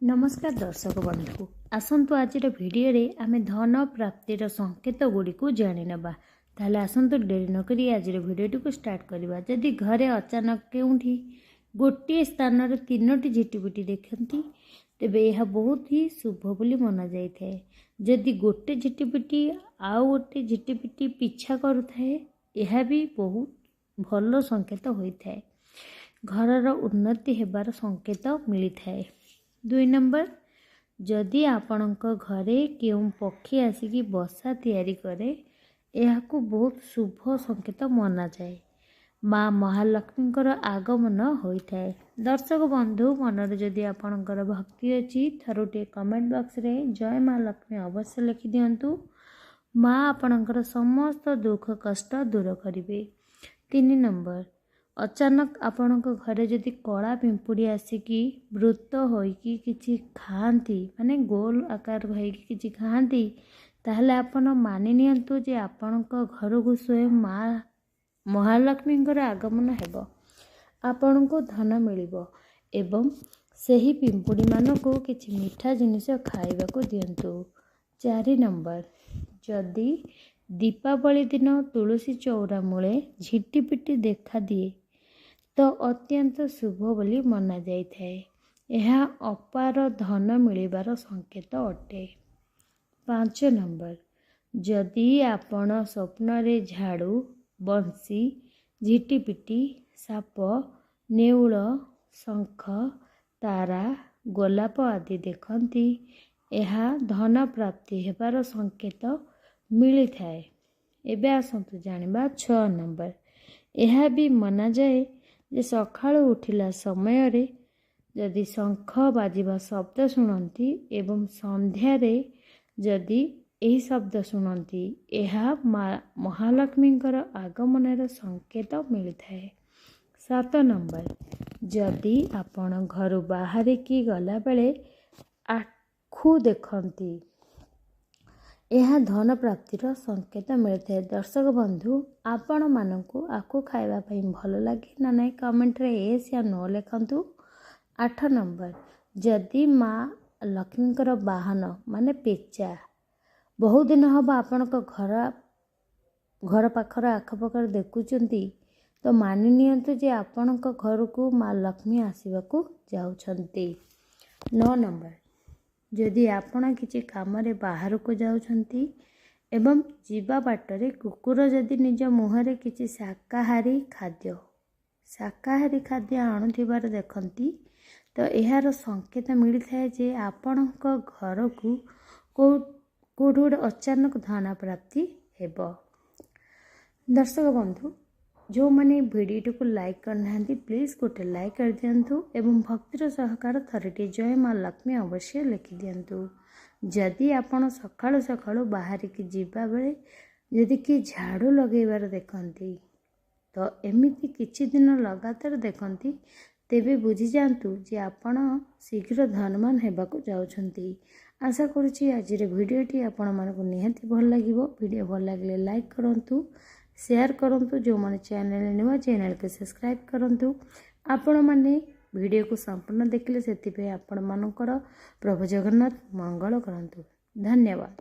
ନମସ୍କାର ଦର୍ଶକ ବନ୍ଧୁ, ଆସନ୍ତୁ ଆଜିର ଭିଡ଼ିଓରେ ଆମେ ଧନ ପ୍ରାପ୍ତିର ସଂକେତ ଗୁଡ଼ିକୁ ଜାଣିନେବା। ତାହେଲେ ଆସନ୍ତୁ ଡେରି ନକରି ଆଜିର ଭିଡ଼ିଓଟିକୁ ଷ୍ଟାର୍ଟ କରିବା। ଯଦି ଘରେ ଅଚାନକ କେଉଁଠି ଗୋଟିଏ ସ୍ଥାନରେ ତିନୋଟି ଝିଟିପିଟି ଦେଖନ୍ତି, ତେବେ ଏହା ବହୁତ ହି ଶୁଭ ବୋଲି ମନାଯାଇଥାଏ। ଯଦି ଗୋଟେ ଝିଟିପିଟି ଆଉ ଗୋଟେ ଝିଟିପିଟି ପିଛା କରୁଥାଏ, ଏହା ବି ବହୁତ ଭଲ ସଂକେତ ହୋଇଥାଏ, ଘରର ଉନ୍ନତି ହେବାର ସଂକେତ ମିଳିଥାଏ। 2 ନମ୍ବର, ଯଦି ଆପଣଙ୍କ ଘରେ କେଉଁ ପକ୍ଷୀ ଆସିକି ବସା ତିଆରି କରେ, ଏହାକୁ ବହୁତ ଶୁଭ ସଂକେତ ମନାଯାଏ, ମା ମହାଲକ୍ଷ୍ମୀଙ୍କର ଆଗମନ ହୋଇଥାଏ। ଦର୍ଶକ ବନ୍ଧୁ, ମନରେ ଯଦି ଆପଣଙ୍କର ଭକ୍ତି ଅଛି, ଥରୁଟିଏ କମେଣ୍ଟ ବକ୍ସରେ ଜୟ ମା ଲକ୍ଷ୍ମୀ ଅବଶ୍ୟ ଲେଖିଦିଅନ୍ତୁ। ମା ଆପଣଙ୍କର ସମସ୍ତ ଦୁଃଖ କଷ୍ଟ ଦୂର କରିବେ। 3 ନମ୍ବର, ଅଚାନକ ଆପଣଙ୍କ ଘରେ ଯଦି କଳା ପିମ୍ପୁଡ଼ି ଆସିକି ବୃତ୍ତ ହୋଇକି କିଛି ଖାଆନ୍ତି, ମାନେ ଗୋଲ ଆକାର ହୋଇକି କିଛି ଖାଆନ୍ତି, ତାହେଲେ ଆପଣ ମାନି ନିଅନ୍ତୁ ଯେ ଆପଣଙ୍କ ଘରକୁ ସ୍ୱୟଂ ମା ମହାଲକ୍ଷ୍ମୀଙ୍କର ଆଗମନ ହେବ, ଆପଣଙ୍କୁ ଧନ ମିଳିବ ଏବଂ ସେହି ପିମ୍ପୁଡ଼ିମାନଙ୍କୁ କିଛି ମିଠା ଜିନିଷ ଖାଇବାକୁ ଦିଅନ୍ତୁ। 4 ନମ୍ବର, ଯଦି ଦୀପାବଳି ଦିନ ତୁଳସୀ ଚଉରା ମୂଳେ ଝିଟିପିଟି ଦେଖାଦିଏ, ତ ଅତ୍ୟନ୍ତ ଶୁଭ ବୋଲି ମନାଯାଇଥାଏ, ଏହା ଅପାର ଧନ ମିଳିବାର ସଂକେତ ଅଟେ। 5 ନମ୍ବର, ଯଦି ଆପଣ ସ୍ୱପ୍ନରେ ଝାଡ଼ୁ, ବଂଶୀ, ଝିଟିପିଟି, ସାପ, ନେଉଳ, ଶଙ୍ଖ, ତାରା, ଗୋଲାପ ଆଦି ଦେଖନ୍ତି, ଏହା ଧନ ପ୍ରାପ୍ତି ହେବାର ସଂକେତ ମିଳିଥାଏ। ଏବେ ଆସନ୍ତୁ ଜାଣିବା 6 ନମ୍ବର, ଏହା ବି ମନାଯାଏ ଯେ ସକାଳୁ ଉଠିଲା ସମୟରେ ଯଦି ଶଙ୍ଖ ବାଜିବା ଶବ୍ଦ ଶୁଣନ୍ତି ଏବଂ ସନ୍ଧ୍ୟାରେ ଯଦି ଏହି ଶବ୍ଦ ଶୁଣନ୍ତି, ଏହା ମା ମହାଲକ୍ଷ୍ମୀଙ୍କର ଆଗମନର ସଂକେତ ମିଳିଥାଏ। 7 ନମ୍ବର, ଯଦି ଆପଣ ଘରୁ ବାହାରିକି ଗଲାବେଳେ ଆଖୁ ଦେଖନ୍ତି, ଏହା ଧନ ପ୍ରାପ୍ତିର ସଂକେତ ମିଳିଥାଏ। ଦର୍ଶକ ବନ୍ଧୁ, ଆପଣମାନଙ୍କୁ ଆଖୁ ଖାଇବା ପାଇଁ ଭଲ ଲାଗେ ନା ନାହିଁ, କମେଣ୍ଟରେ ଏସ୍ ୟା ନୋ ଲେଖନ୍ତୁ। 8 ନମ୍ବର, ଯଦି ମା ଲକ୍ଷ୍ମୀଙ୍କର ବାହନ ମାନେ ପେଚା ବହୁ ଦିନ ହେବ ଆପଣଙ୍କ ଘର ପାଖର ଆଖପାଖରେ ଦେଖୁଛନ୍ତି, ତ ମାନି ନିଅନ୍ତୁ ଯେ ଆପଣଙ୍କ ଘରକୁ ମା ଲକ୍ଷ୍ମୀ ଆସିବାକୁ ଯାଉଛନ୍ତି। 9 ନମ୍ବର, ଯଦି ଆପଣ କିଛି କାମରେ ବାହାରକୁ ଯାଉଛନ୍ତି ଏବଂ ଯିବା ବାଟରେ କୁକୁର ଯଦି ନିଜ ମୁହଁରେ କିଛି ଶାକାହାରୀ ଖାଦ୍ୟ ଆଣୁଥିବାର ଦେଖନ୍ତି, ତ ଏହାର ସଂକେତ ମିଳିଥାଏ ଯେ ଆପଣଙ୍କ ଘରକୁ କେଉଁଠୁ ଗୋଟେ ଅଚାନକ ଧନ ପ୍ରାପ୍ତି ହେବ। ଦର୍ଶକ ବନ୍ଧୁ, ଯେଉଁମାନେ ଭିଡ଼ିଓଟିକୁ ଲାଇକ୍ କରିନାହାନ୍ତି, ପ୍ଲିଜ୍ ଗୋଟେ ଲାଇକ୍ କରିଦିଅନ୍ତୁ ଏବଂ ଭକ୍ତିର ସହକାର ଥରଟିଏ ଜୟ ମା ଲକ୍ଷ୍ମୀ ଅବଶ୍ୟ ଲେଖିଦିଅନ୍ତୁ। ଯଦି ଆପଣ ସକାଳୁ ସକାଳୁ ବାହାରିକି ଯିବାବେଳେ ଯଦି କିଏ ଝାଡ଼ୁ ଲଗାଇବାର ଦେଖନ୍ତି, ତ ଏମିତି କିଛି ଦିନ ଲଗାତାର ଦେଖନ୍ତି, ତେବେ ବୁଝିଯାଆନ୍ତୁ ଯେ ଆପଣ ଶୀଘ୍ର ଧନବାନ ହେବାକୁ ଯାଉଛନ୍ତି। ଆଶା କରୁଛି ଆଜିର ଭିଡ଼ିଓଟି ଆପଣମାନଙ୍କୁ ନିହାତି ଭଲ ଲାଗିବ। ଭିଡ଼ିଓ ଭଲ ଲାଗିଲେ ଲାଇକ୍ କରନ୍ତୁ, ସେୟାର କରନ୍ତୁ। ଯେଉଁମାନେ ଚ୍ୟାନେଲ୍ ନୂଆ, ଚ୍ୟାନେଲ୍କୁ ସବସ୍କ୍ରାଇବ୍ କରନ୍ତୁ। ଆପଣମାନେ ଭିଡ଼ିଓକୁ ସମ୍ପୂର୍ଣ୍ଣ ଦେଖିଲେ, ସେଥିପାଇଁ ଆପଣମାନଙ୍କର ପ୍ରଭୁ ଜଗନ୍ନାଥ ମଙ୍ଗଳ କରନ୍ତୁ। ଧନ୍ୟବାଦ।